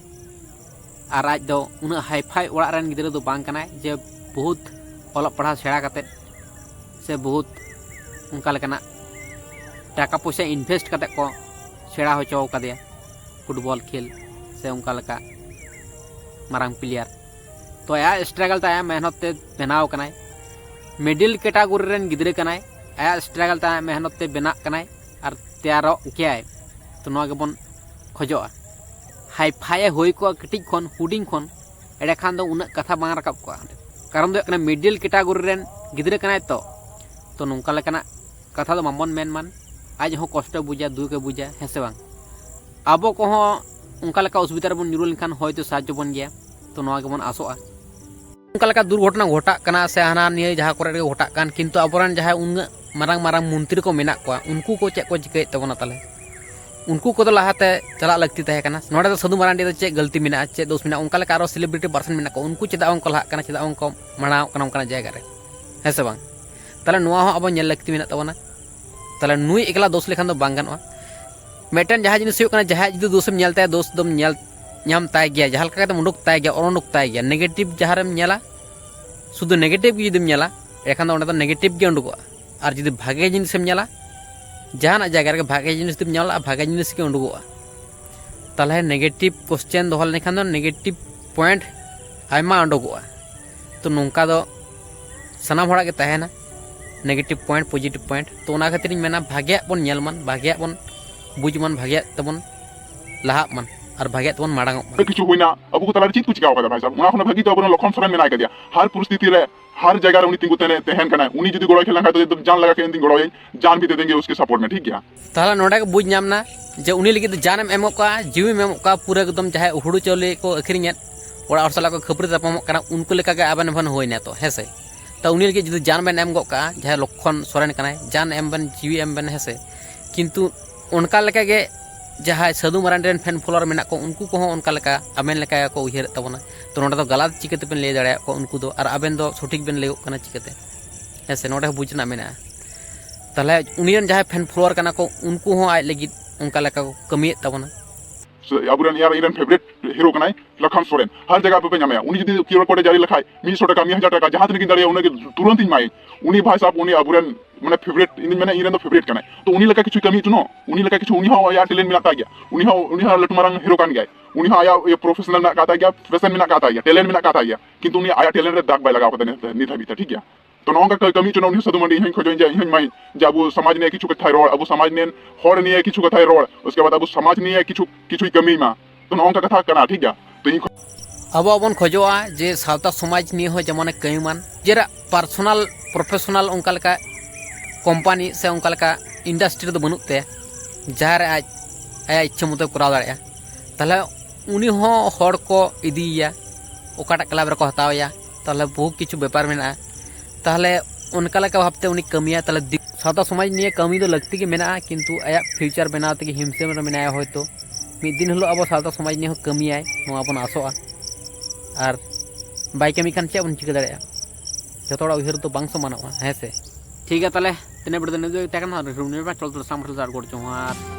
ᱟᱨ ᱟᱡ ᱫᱚ ᱩᱱᱟᱹᱜ ᱦᱟᱭᱯᱷᱟᱭ ᱚᱲᱟᱜ ᱨᱮᱱ ᱜᱤᱫᱽᱨᱟᱹ ᱫᱚ ᱵᱟᱝ ᱠᱟᱱᱟᱭ ᱡᱮ ᱵᱚᱦᱩᱛ ᱚᱞᱚᱜ ᱯᱟᱲᱦᱟᱣ ᱥᱮᱬᱟ ᱠᱟᱛᱮᱫ ᱥᱮ ᱵᱚᱦᱩᱛ ᱚᱱᱠᱟ ᱞᱮᱠᱟᱱᱟᱜ ᱴᱟᱠᱟ ᱯᱚᱭᱥᱟ ᱤᱱᱵᱷᱮᱥᱴ ᱠᱟᱛᱮᱫ ᱠᱚ ᱥᱮᱬᱟ ᱦᱚᱪᱚ ᱟᱠᱟᱫᱮᱭᱟ ᱯᱷᱩᱴᱵᱚᱞ ᱠᱷᱮᱞ ᱥᱮ ᱚᱱᱠᱟ ᱞᱮᱠᱟ ᱢᱟᱨᱟᱝ ᱯᱞᱮᱭᱟᱨ᱾ ᱛᱚ ᱟᱭᱟᱜ ᱥᱴᱨᱟᱜᱚᱞ ᱛᱮ, ᱟᱭᱟᱜ ᱢᱮᱦᱱᱚᱛ ᱛᱮ ᱵᱮᱱᱟᱣ ᱠᱟᱱᱟᱭ᱾ ᱢᱤᱰᱤᱞ ᱠᱮᱴᱟᱜᱚᱨᱤ ᱨᱮᱱ ᱜᱤᱫᱽᱨᱟᱹ ᱠᱟᱱᱟᱭ, ᱟᱭᱟᱜ ᱥᱴᱨᱟᱜᱚᱞ ᱛᱮ, ᱟᱭᱟᱜ ᱢᱮᱦᱱᱚᱛ ᱛᱮ ᱵᱮᱱᱟᱜ ᱠᱟᱱᱟᱭ ᱟᱨ ᱛᱮᱭᱟᱨᱚᱜ ᱜᱮᱭᱟᱭ᱾ ᱛᱚ ᱱᱚᱣᱟ ᱜᱮᱵᱚᱱ ᱠᱷᱚᱡᱚᱜᱼᱟ᱾ ᱦᱟᱭ ᱯᱷᱟᱭ ᱮ ᱦᱩᱭ ᱠᱚᱜᱼᱟ ᱠᱟᱹᱴᱤᱡ ᱠᱷᱚᱱ, ᱦᱩᱰᱤᱧ ᱠᱷᱚᱱ, ᱮᱸᱰᱮᱠᱷᱟᱱ ᱫᱚ ᱩᱱᱟᱹᱜ ᱠᱟᱛᱷᱟ ᱵᱟᱝ ᱨᱟᱠᱟᱵ ᱠᱚᱜᱼᱟ᱾ ᱠᱟᱨᱚᱱ ᱫᱚ ᱦᱩᱭᱩᱜ ᱠᱟᱱᱟ ᱢᱤᱰᱤᱞ ᱠᱮᱴᱟᱜᱚᱨᱤ ᱨᱮᱱ ᱜᱤᱫᱽᱨᱟᱹ ᱠᱟᱱᱟᱭ ᱛᱚ, ᱛᱚ ᱱᱚᱝᱠᱟ ᱞᱮᱠᱟᱱᱟᱜ ᱠᱟᱛᱷᱟ ᱫᱚ ᱵᱟᱵᱚᱱ ᱢᱮᱱ ᱢᱟᱱ᱾ ᱟᱡ ᱦᱚᱸ ᱠᱚᱥᱴᱚᱭ ᱵᱩᱡᱟ, ᱫᱩᱠᱮ ᱵᱩᱡᱟ, ᱦᱮᱸ ᱥᱮ ᱵᱟᱝ? ᱟᱵᱚ ᱠᱚᱦᱚᱸ ᱚᱱᱠᱟ ᱞᱮᱠᱟ ᱚᱥᱩᱵᱤᱫᱷᱟ ᱨᱮᱵᱚᱱ ᱧᱩᱨᱩ ᱞᱮᱱᱠᱷᱟᱱ ᱦᱚᱭᱛᱳ ᱥᱟᱦᱟᱡᱽᱡᱚ ᱵᱚᱱ ᱜᱮᱭᱟ᱾ ᱛᱚ ᱱᱚᱣᱟ ᱜᱮᱵᱚᱱ ᱟᱥᱚᱜᱼᱟ᱾ ᱚᱱᱠᱟ ᱞᱮᱠᱟ ᱫᱩᱨᱜᱷᱚᱴᱚᱱᱟ ᱜᱷᱚᱴᱟᱜ ᱠᱟᱱᱟ ᱥᱮ ᱦᱟᱱᱟ ᱱᱤᱭᱟᱹ ᱡᱟᱦᱟᱸ ᱠᱚᱨᱮ ᱜᱮ ᱜᱷᱚᱴᱟᱜ ᱠᱟᱱ, ᱠᱤᱱᱛᱩ ᱟᱵᱚᱨᱮᱱ ᱡᱟᱦᱟᱸᱭ ᱩᱱᱟᱹᱜ ᱢᱟᱨᱟᱝ ᱢᱟᱨᱟᱝ ᱢᱚᱱᱛᱨᱤ ᱠᱚ ᱢᱮᱱᱟᱜ ᱠᱚᱣᱟ, ᱩᱱᱠᱩ ᱠᱚ ᱪᱮᱫ ᱠᱚ ᱪᱤᱠᱟᱹᱭᱮᱫ ᱛᱟᱵᱚᱱᱟ ᱛᱟᱦᱞᱮ? ᱩᱱᱠᱩ ᱠᱚᱫᱚ ᱞᱟᱦᱟᱛᱮ ᱪᱟᱞᱟᱜ ᱞᱟᱹᱠᱛᱤ ᱛᱟᱦᱮᱸ ᱠᱟᱱᱟ᱾ ᱱᱚᱰᱮ ᱫᱚ ᱥᱟᱹᱫᱷᱩ ᱢᱟᱨᱟᱱᱰᱤ ᱫᱚ ᱪᱮᱫ ᱜᱟᱹᱞᱛᱤ ᱢᱮᱱᱟᱜᱼᱟ, ᱪᱮᱫ ᱫᱳᱥ ᱢᱮᱱᱟᱜᱼᱟ? ᱚᱱᱠᱟ ᱞᱮᱠᱟ ᱟᱨᱚ ᱥᱮᱞᱤᱵᱨᱤᱴᱤ ᱯᱟᱨᱥᱚᱱ ᱢᱮᱱᱟᱜ ᱠᱚᱣᱟ, ᱩᱱᱠᱩ ᱪᱮᱫᱟᱜ ᱵᱟᱝ ᱠᱚ ᱞᱟᱦᱟᱜ ᱠᱟᱱᱟ, ᱪᱮᱫᱟᱜ ᱵᱟᱝ ᱠᱚ ᱢᱟᱲᱟᱝᱚᱜ ᱠᱟᱱᱟ ᱚᱱᱠᱟᱱᱟᱜ ᱡᱟᱭᱜᱟ ᱨᱮ, ᱦᱮᱸ ᱥᱮ ᱵᱟᱝ? ᱛᱟᱦᱞᱮ ᱱᱚᱣᱟ ᱦᱚᱸ ᱟᱵᱚ ᱧᱮᱞ ᱞᱟᱹᱠᱛᱤ ᱢᱮᱱᱟᱜ ᱛᱟᱵᱚᱱᱟ᱾ ᱛᱟᱦᱞᱮ ᱱᱩᱭ ᱮᱠᱞᱟ ᱫᱳᱥ ᱞᱮᱠᱷᱟᱱ ᱫᱚ ᱵᱟᱝ ᱜᱟᱱᱚᱜᱼᱟ᱾ ᱢᱤᱫᱴᱮᱱ ᱡᱟᱦᱟᱸ ᱡᱤᱱᱤᱥ ᱦᱩᱭᱩᱜ ᱠᱟᱱᱟ, ᱡᱟᱦᱟᱸᱭᱟᱜ ᱡᱩᱫᱤ ᱫᱳᱥᱮᱢ ᱧᱮᱞ ᱛᱟᱭᱟ, ᱫᱳᱥ ᱫᱚᱢ ᱧᱮᱞ ᱧᱟᱢ ᱛᱟᱭ ᱜᱮᱭᱟ, ᱡᱟᱦᱟᱸ ᱞᱮᱠᱟ ᱠᱟᱛᱮᱢ ᱩᱰᱩᱠ ᱛᱟᱭ ᱜᱮᱭᱟ, ᱚᱱ ᱩᱰᱩᱠ ᱛᱟᱭ ᱜᱮᱭᱟ᱾ ᱱᱮᱜᱮᱴᱤᱵᱷ ᱡᱟᱦᱟᱸ ᱨᱮᱢ ᱧᱮᱞᱟ, ᱥᱩᱫᱷᱩ ᱱᱮᱜᱮᱴᱤᱵᱷ ᱜᱮ ᱡᱩᱫᱤᱢ ᱧᱮᱞᱟ, ᱮᱱᱠᱷᱟᱱ ᱫᱚ ᱚᱸᱰᱮ ᱫᱚ ᱱᱮᱜᱮᱴᱤᱵᱷ ᱜᱮ ᱩᱰᱩᱠᱚᱜᱼᱟ᱾ ᱟᱨ ᱡᱩᱫᱤ ᱵᱷᱟᱜᱮ ᱡᱤᱱᱤᱥᱮᱢ ᱧᱮᱞᱟ, ᱡᱟᱦᱟᱱᱟᱜ ᱡᱟᱭᱜᱟ ᱨᱮᱜᱮ ᱵᱷᱟᱜᱮ ᱡᱤᱱᱤᱥ ᱡᱩᱫᱤᱢ ᱧᱮᱞᱟ, ᱵᱷᱟᱜᱮ ᱡᱤᱱᱤᱥ ᱜᱮ ᱩᱰᱩᱠᱚᱜᱼᱟ᱾ ᱛᱟᱦᱚᱞᱮ negative question ᱫᱚᱦᱚ ᱞᱮᱱᱠᱷᱟᱱ ᱫᱚ negative point ᱟᱭᱢᱟ ᱩᱰᱩᱠᱚᱜᱼᱟ᱾ ᱛᱚ ᱱᱚᱝᱠᱟ ᱫᱚ ᱥᱟᱱᱟᱢ ᱦᱚᱲᱟᱜ ᱜᱮ ᱛᱟᱦᱮᱱᱟ, negative point, positive point᱾ ᱛᱚ ᱚᱱᱟ ᱠᱷᱟᱹᱛᱤᱨᱤᱧ ᱢᱮᱱᱟ, ᱵᱷᱟᱜᱮᱭᱟᱜ ᱵᱚᱱ ᱧᱮᱞ ᱢᱟ, ᱵᱷᱟᱜᱮᱭᱟᱜ ᱵᱚᱱ ᱵᱩᱡᱽ ᱢᱟ, ᱵᱷᱟᱜᱮᱭᱟᱜ ᱛᱮᱵᱚᱱ ᱞᱟᱦᱟᱜ ᱢᱟ ᱟᱨ ᱵᱷᱟᱜᱮᱭᱟᱜ ᱛᱮᱵᱚᱱ ᱢᱟᱲᱟᱝᱚᱜ ᱢᱟ᱾ ᱠᱤᱪᱷᱩ ᱦᱩᱭᱱᱟ, ᱟᱵᱚ ᱠᱚ ᱛᱟᱞᱟᱨᱮ ᱪᱮᱫ ᱠᱚ ᱪᱤᱠᱟᱹ ᱟᱠᱟᱫᱟ ᱵᱷᱟᱭ ᱥᱟᱦᱮᱵᱽ? ᱚᱱᱟ ᱠᱷᱚᱱ ᱵᱷᱟᱹᱜᱤ ᱫᱚ ᱟᱵᱚᱨᱮᱱ ᱞᱚᱠᱷᱚᱱ ᱥᱚᱨᱮᱱ ᱢᱮᱱᱟᱭ ᱠᱟᱫᱮᱭᱟ, ᱦᱟᱨ ᱯᱚᱨᱤᱥᱛᱷᱤᱛᱤ ᱨᱮ ᱦᱟᱨ ᱡᱟᱭᱜᱟ ᱨᱮ ᱩᱱᱤ ᱛᱤᱸᱜᱩ ᱛᱟᱦᱮᱸ ᱠᱟᱱᱟᱭ᱾ ᱩᱱᱤ ᱡᱩᱫᱤ ᱜᱚᱲᱚᱭ ᱠᱷᱮᱞ ᱞᱮᱱᱠᱷᱟᱱ ᱫᱚ ᱮᱠᱫᱚᱢ ᱡᱟᱱ ᱞᱟᱜᱟ ᱠᱮ ᱤᱧ ᱜᱚᱲᱚᱭᱟᱹᱧ, ᱡᱟᱱ ᱵᱷᱤᱛᱤᱨ ᱛᱮᱜᱮ ᱩᱥᱠᱮ support ᱢᱮ, ᱴᱷᱤᱠ ᱜᱮᱭᱟ᱾ ᱛᱟᱦᱚᱞᱮ ᱱᱚᱰᱮ ᱜᱮ ᱵᱩᱡᱽ ᱧᱟᱢ ᱮᱱᱟ ᱡᱮ ᱩᱱᱤ ᱞᱟᱹᱜᱤᱫ ᱫᱚ ᱡᱟᱱᱮᱢ ᱮᱢ ᱜᱚᱫ ᱠᱟᱜᱼᱟ, ᱡᱤᱣᱤᱢ ᱮᱢ ᱜᱚᱫ ᱠᱟᱜᱼᱟ, ᱯᱩᱨᱟᱹ ᱮᱠᱫᱚᱢ ᱡᱟᱦᱟᱸᱭ ᱦᱩᱲᱩ ᱪᱟᱣᱞᱮ ᱠᱚ ᱟᱹᱠᱷᱨᱤᱧᱮᱫ, ᱚᱲᱟᱜ ᱦᱚᱲ ᱥᱟᱞᱟᱜ ᱠᱚ ᱠᱷᱟᱹᱯᱟᱹᱨᱤ ᱛᱟᱯᱟᱢᱚᱜ ᱠᱟᱱᱟ, ᱩᱱᱠᱩ ᱞᱮᱠᱟᱜᱮ ᱟᱵᱮᱱ ᱦᱚᱸᱵᱮᱱ ᱦᱩᱭᱱᱟ ᱛᱚ, ᱦᱮᱸ ᱥᱮ? ᱛᱚ ᱩᱱᱤ ᱞᱟᱹᱜᱤᱫ ᱡᱩᱫᱤ ᱡᱟᱱ ᱵᱮᱱ ᱮᱢ ᱜᱚᱫ ᱠᱟᱜᱼᱟ, ᱡᱟᱦᱟᱸᱭ ᱞᱚᱠᱠᱷᱚᱱ ᱥᱚᱨᱮᱱ ᱠᱟᱱᱟᱭ, ᱡᱟᱱ ᱮᱢ ᱵᱮᱱ, ᱡᱤᱣᱤ ᱮᱢ ᱵᱮᱱ, ᱦᱮᱸ ᱥᱮ? ᱠᱤᱱᱛᱩ ᱚᱱᱠᱟ ᱞᱮᱠᱟᱜᱮ ᱡᱟᱦᱟᱸᱭ ᱥᱟᱹᱫᱷᱩ ᱢᱟᱨᱟᱱᱰᱤ ᱨᱮᱱ fan follower ᱢᱮᱱᱟᱜ ᱠᱚ, ᱩᱱᱠᱩ ᱠᱚᱦᱚᱸ ᱚᱱᱠᱟ ᱞᱮᱠᱟ ᱟᱵᱮᱱ ᱞᱮᱠᱟ ᱜᱮᱠᱚ ᱩᱭᱦᱟᱹᱨᱮᱫ ᱛᱟᱵᱚᱱᱟ᱾ ᱛᱚ ᱱᱚᱰᱮ ᱫᱚ ᱜᱟᱞᱟᱛ ᱪᱤᱠᱟᱹ ᱛᱮᱵᱮᱱ ᱞᱟᱹᱭ ᱫᱟᱲᱮᱭᱟᱜ ᱠᱚᱣᱟ ᱩᱱᱠᱩ ᱫᱚ, ᱟᱨ ᱟᱵᱮᱱ ᱫᱚ ᱥᱚᱴᱷᱤᱠ ᱵᱮᱱ ᱞᱟᱹᱭᱚᱜ ᱠᱟᱱᱟ ᱪᱤᱠᱟᱹᱛᱮ? ᱦᱮᱸ ᱥᱮ, ᱱᱚᱰᱮ ᱦᱚᱸ ᱵᱩᱡᱽ ᱨᱮᱱᱟᱜ ᱢᱮᱱᱟᱜᱼᱟ᱾ ᱛᱟᱦᱚᱞᱮ ᱩᱱᱤ ᱨᱮᱱ ᱡᱟᱦᱟᱸᱭ fan follower ᱠᱟᱱᱟ ᱠᱚ, ᱩᱱᱠᱩ ᱦᱚᱸ ᱟᱡ ᱞᱟᱹᱜᱤᱫ ᱚᱱᱠᱟ ᱞᱮᱠᱟ ᱠᱚ ᱠᱟᱹᱢᱤᱭᱮᱫ ᱛᱟᱵᱚᱱᱟ᱾ ᱥᱮ ᱟᱵᱚᱨᱮᱱ ᱤᱧ ᱨᱮᱱ favourite hero ᱠᱟᱱᱟᱭ ᱞᱚᱠᱷᱚᱱ ᱥᱚᱨᱮᱱ, ᱦᱟᱨ ᱡᱟᱭᱜᱟ ᱯᱮ ᱧᱟᱢᱮᱭᱟ᱾ ᱩᱱᱤ ᱡᱩᱫᱤ QR code ᱮ ᱡᱟᱹᱨᱤ ᱞᱮᱠᱷᱟᱡ, ᱢᱤᱫ ᱥᱚ ᱴᱟᱠᱟ, ᱢᱤᱫ ᱦᱟᱡᱟᱨ ᱴᱟᱠᱟ, ᱡᱟᱦᱟᱸ ᱛᱤᱱᱟᱹᱜ ᱜᱤᱧ ᱫᱟᱲᱮᱭᱟᱜᱼᱟ ᱩᱱᱟᱹᱜ ᱜᱮ ᱛᱩᱨᱟᱹᱱᱛ ᱤᱧ ᱮᱢᱟᱭᱟᱹᱧ᱾ ᱩᱱᱤ ᱵᱷᱟᱭ ᱥᱟᱦᱮᱵᱽ, ᱩᱱᱤ ᱟᱵᱚᱨᱮᱱ ᱢᱟᱱᱮ favourite, ᱤᱧ ᱢᱮᱱᱟ ᱤᱧ ᱨᱮᱱ ᱫᱚ favourite ᱠᱟᱱᱟᱭ᱾ ᱛᱚ ᱩᱱᱤ ᱞᱮᱠᱟ ᱠᱤᱪᱷᱩ ᱠᱟᱹᱢᱤ ᱦᱚᱪᱚᱱᱚᱜ, ᱩᱱᱤ ᱞᱮᱠᱟ ᱠᱤᱪᱷᱩ, ᱩᱱᱤ ᱦᱚᱸ ᱟᱭᱟᱜ talent ᱢᱮᱱᱟᱜ ᱛᱟᱭ ᱜᱮᱭᱟ, ᱩᱱᱤ ᱦᱚᱸ, ᱩᱱᱤ ᱦᱚᱸ ᱞᱟᱹᱴᱩ ᱢᱟᱨᱟᱝ hero ᱠᱟᱱ ᱜᱮᱭᱟᱭ, ᱩᱱᱤ ᱦᱚᱸ ᱟᱭᱟᱜ ᱤᱭᱟᱹ professional ᱢᱮᱱᱟᱜ ᱟᱠᱟᱫ ᱛᱟᱭ ᱜᱮᱭᱟ, passion ᱢᱮᱱᱟᱜ ᱟᱠᱟᱫ ᱛᱟᱭ ᱜᱮᱭᱟ, talent ᱢᱮᱱᱟᱜ ᱟᱠᱟᱫ ᱛᱟᱭ ᱜᱮᱭᱟ, ᱠᱤᱱᱛᱩ ᱩᱱᱤ ᱟᱭᱟᱜ talent ᱨᱮ ᱫᱟᱜᱽ ᱵᱟᱭ ᱞᱟᱜᱟᱣ ᱠᱟᱫᱟ ᱱᱤᱛ, ᱱᱤᱛ ᱦᱟᱹᱵᱤᱡ ᱛᱮ, ᱴᱷᱤᱠ ᱜᱮᱭᱟ᱾ ᱛᱚ ᱱᱚᱜᱼᱚ ᱱᱚᱝᱠᱟ ᱠᱟᱹᱢᱤ ᱦᱚᱪᱚᱱᱚᱜ ᱩᱱᱤ ᱥᱟᱹᱫᱷᱩ ᱢᱟᱹᱱᱰᱤ, ᱤᱧ ᱦᱚᱸᱧ ᱠᱷᱚᱡᱚᱜ ᱤᱧ ᱡᱮ ᱤᱧ ᱦᱚᱸᱧ ᱢᱟᱭ ᱡᱮ ᱟᱵᱚ ᱥᱚᱢᱟᱡᱽ ᱱᱤᱭᱮ ᱠᱤᱪᱷᱩ ᱠᱟᱛᱷᱟᱭ ᱨᱚᱲ, ᱟᱵᱚ ᱥᱚᱢᱟᱡᱽ ᱱᱤᱭᱮ ᱦᱚᱲ ᱱᱤᱭᱮ ᱠᱤᱪᱷᱩ ᱠᱟᱛᱷᱟᱭ ᱨᱚᱲ, ᱩᱥᱠᱮ ᱵᱟᱫ ᱟᱵᱚ ᱥᱚᱢᱟᱡᱽ ᱱᱤᱭᱮ ᱠᱤᱪᱷᱩ, ᱠᱤᱪᱷᱩᱭ ᱠᱟᱹᱢᱤ ᱢᱟ᱾ ᱛᱚ ᱱᱚᱜᱼᱚ ᱱᱚᱝᱠᱟ ᱠᱟᱛᱷᱟ ᱠᱟᱱᱟ, ᱴᱷᱤᱠ ᱜᱮᱭᱟ᱾ ᱛᱚ ᱤᱧ ᱠᱷᱚ- ᱟᱵᱚ ᱵᱚᱱ ᱠᱷᱚᱡᱚᱜᱼᱟ ᱡᱮ ᱥᱟᱶᱛᱟ ᱥᱚᱢᱟᱡᱽ ᱱᱤᱭᱮ ᱦᱚᱸ ᱡᱮᱢᱚᱱᱮ ᱠᱟᱹᱢᱤ ᱢᱟᱱ, ᱱᱤᱡᱮᱨᱟᱜ personal, professional ᱚᱱᱠᱟ ᱞᱮᱠᱟ company ᱥᱮ ᱚᱱᱠᱟ ᱞᱮᱠᱟ industry ᱫᱚ ᱵᱟᱹᱱᱩᱜ ᱛᱟᱭᱟ, ᱡᱟᱦᱟᱸ ᱨᱮ ᱟᱡ ᱟᱭᱟᱜ ᱤᱪᱪᱷᱟᱹ ᱢᱚᱛᱚᱭ ᱠᱚᱨᱟᱣ ᱫᱟᱲᱮᱭᱟᱜᱼᱟ᱾ ᱛᱟᱦᱚᱞᱮ ᱩᱱᱤ ᱦᱚᱸ ᱦᱚᱲ ᱠᱚ ᱤᱫᱤᱭᱮᱭᱟ, ᱚᱠᱟᱴᱟᱜ club ᱨᱮᱠᱚ ᱦᱟᱛᱟᱣᱮᱭᱟ, ᱛᱟᱦᱚᱞᱮ ᱵᱚᱦᱩ ᱠᱤᱪᱷᱩ ᱵᱮᱯᱟᱨ ᱢᱮᱱᱟᱜᱼᱟ᱾ ᱛᱟᱦᱚᱞᱮ ᱚᱱᱠᱟ ᱞᱮᱠᱟ ᱵᱷᱟᱵᱽᱛᱮ ᱩᱱᱤ ᱠᱟᱹᱢᱤᱭᱟ᱾ ᱛᱟᱦᱚᱞᱮ ᱫᱤ-, ᱥᱟᱶᱛᱟ ᱥᱚᱢᱟᱡᱽ ᱱᱤᱭᱮ ᱠᱟᱹᱢᱤ ᱫᱚ ᱞᱟᱹᱠᱛᱤ ᱜᱮ ᱢᱮᱱᱟᱜᱼᱟ, ᱠᱤᱱᱛᱩ ᱟᱭᱟᱜ future ᱵᱮᱱᱟᱣ ᱛᱮᱜᱮ ᱦᱤᱢᱥᱟᱹᱢ ᱨᱮ ᱢᱮᱱᱟᱭᱟ᱾ ᱦᱚᱭᱛᱳ ᱢᱤᱫ ᱫᱤᱱ ᱦᱤᱞᱳᱜ ᱟᱵᱚ ᱥᱟᱶᱛᱟ ᱥᱚᱢᱟᱡᱽ ᱱᱤᱭᱮ ᱦᱚᱸ ᱠᱟᱹᱢᱤᱭᱟᱭ, ᱱᱚᱣᱟ ᱵᱚᱱ ᱟᱥᱚᱜᱼᱟ᱾ ᱟᱨ ᱵᱟᱭ ᱠᱟᱹᱢᱤ ᱠᱷᱟᱱ ᱪᱮᱫ ᱵᱚᱱ ᱪᱤᱠᱟᱹ ᱫᱟᱲᱮᱭᱟᱜᱼᱟ? ᱡᱚᱛᱚ ᱦᱚᱲᱟᱜ ᱩᱭᱦᱟᱹᱨ ᱫᱚ ᱵᱟᱝ ᱥᱚᱢᱟᱱᱚᱜᱼᱟ, ᱦᱮᱸ ᱥᱮ? ᱴᱷᱤᱠ ᱜᱮᱭᱟ, ᱛᱟᱦᱚᱞᱮ ᱛᱤᱱᱟᱹᱜ video ᱫᱚ ᱱᱤᱛ ᱫᱚ ᱛᱟᱦᱮᱸ ᱠᱟᱱᱟ, ᱨᱩᱢ ᱨᱮ ᱪᱚᱞ ᱛᱟᱦᱚᱞᱮ ᱥᱟᱢ ᱨᱮ ᱟᱨ ᱜᱚᱲ ᱡᱚᱦᱟᱨ᱾